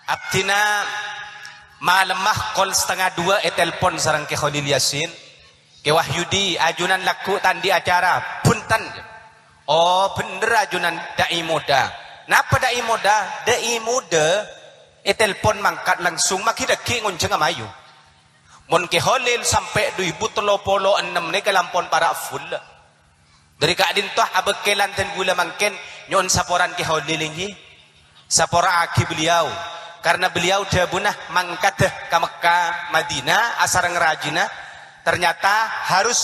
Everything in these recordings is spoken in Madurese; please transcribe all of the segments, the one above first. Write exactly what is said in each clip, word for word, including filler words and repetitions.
Abdhina malemma kol satengnga duwâ' ètelpon sareng Kè Kholil Yasin. "Kè Wahyudi, ajunan lagghu' ta' andi' acara." "Bhunten." "Oh, bhender ajunan da'i moda." "Napa da'i moda?" "Da'i moda ètelpon mangkat langsung, maghi dhâggi' ngonjhângnga mayu. Mon Kè Kholil sampè' du èbu tello polo ennem nèka lampon para' full." Dhâri ka'dinto abâkkèlan dân ghulâ mangkèn nyo'on saporan Kè Kholil, èngghi. Sapora'aghi beliau. Karena beliau dhâbuna mangkadhâ ka Mekka, Madinah, asareng rajina, ternyata harus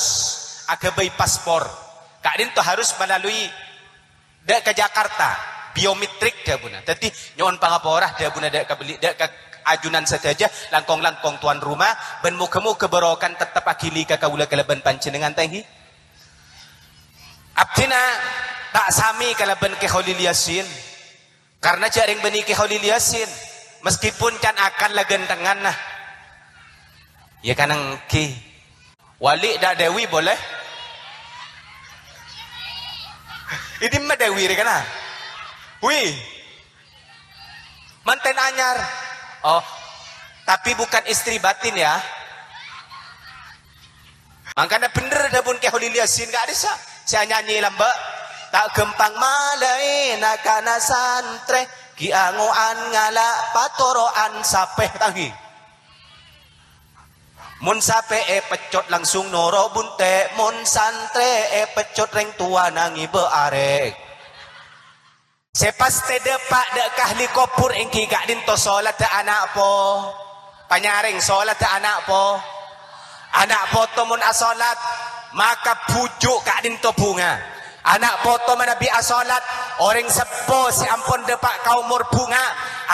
aghâbây paspor. Ka'dinto harus melalui dâ' ka Jakarta, biometrik dhâbuna. Dhâddhi nyo'on pangapora dhâbuna dâ' ka beli-, dâ' ka ajunan sadhâjâ, langkong-langkong tuan rumah, bân moghâ-moghâ barokah tetep aghili ka kaulâ kalabân panjhennengngan, ta' èngghi. Abdhina ta' samè kalabân Kè Kholil Yasin. Karna jhâ' rèng bânnè Kè Kholil Yasin, meskipun can-akan la ghântengnganna. Yâ kan èngghi. Wali dâ' Dewi boleh? È dimma Dewi rè kana? Wi. Manten anyar. Oh. Tapi bukan istri batin ya. Mangkana bhender dhâbuna Kè Kholil Yasin ka'dissa', sè anyanyi lambâ'. Ta' ghâmpang malaèna kana santrè, ghi' ango'an ngala' patoro'an sapè, ta' èngghi. Mon sapè èpeccot langsung noro' bunte', mon santrè èpeccot rèng towana ngibâ arè. Sè pastè dâpa' dâ' ka ahli kobhur èngghi ka'dinto solatta ana' po-, panyarèng solatta ana' po-, ana' poto mon asolat, maka bhuju' ka'dinto bhunga. Ana' poto manabi asolat, orèng seppo sè ampon dâpa' ka omor bhunga.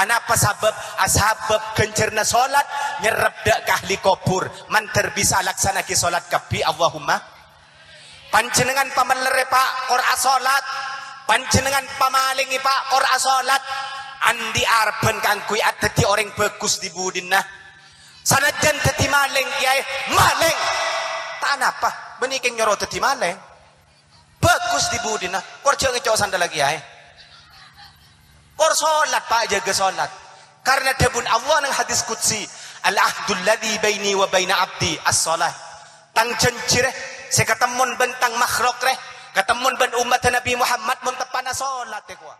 Anapa sabâb? Asabâb ghânjhârânna solat nyerrep dâ' ka ahli kobhur, mandhâr bisa alaksana'aghi solat kabbhi. Allahumma. Panjhennengngan pamellerrè, Pa', kor asolat. Panjhennengngan pamalèngè, Pa', kor asolat. Andi' arebbhân kaangghuy adhâddhi orèng bhâghus dhi-budhina. Sanajjhân dhâddhi malèng, Kèyaè, malèng. Ta' anapa, bânnè kèng nyoro dhâddhi malèng. Bhâghus dhi-budhina, kor jhâ' ngèco' sandhâlla, Kèyaè. Kor solat, Pa', jâgâ solat. Karna dhâbuna Allah neng hadis qudsi, "Al-ahdul ladzi baini wa baina abdi as-shalah." Tang janji rè, sè katemmon bân tang makhluk rè, katemmon bân ommaddhâ Nabbhi Muhammad mon teppa'na solat, èkowa.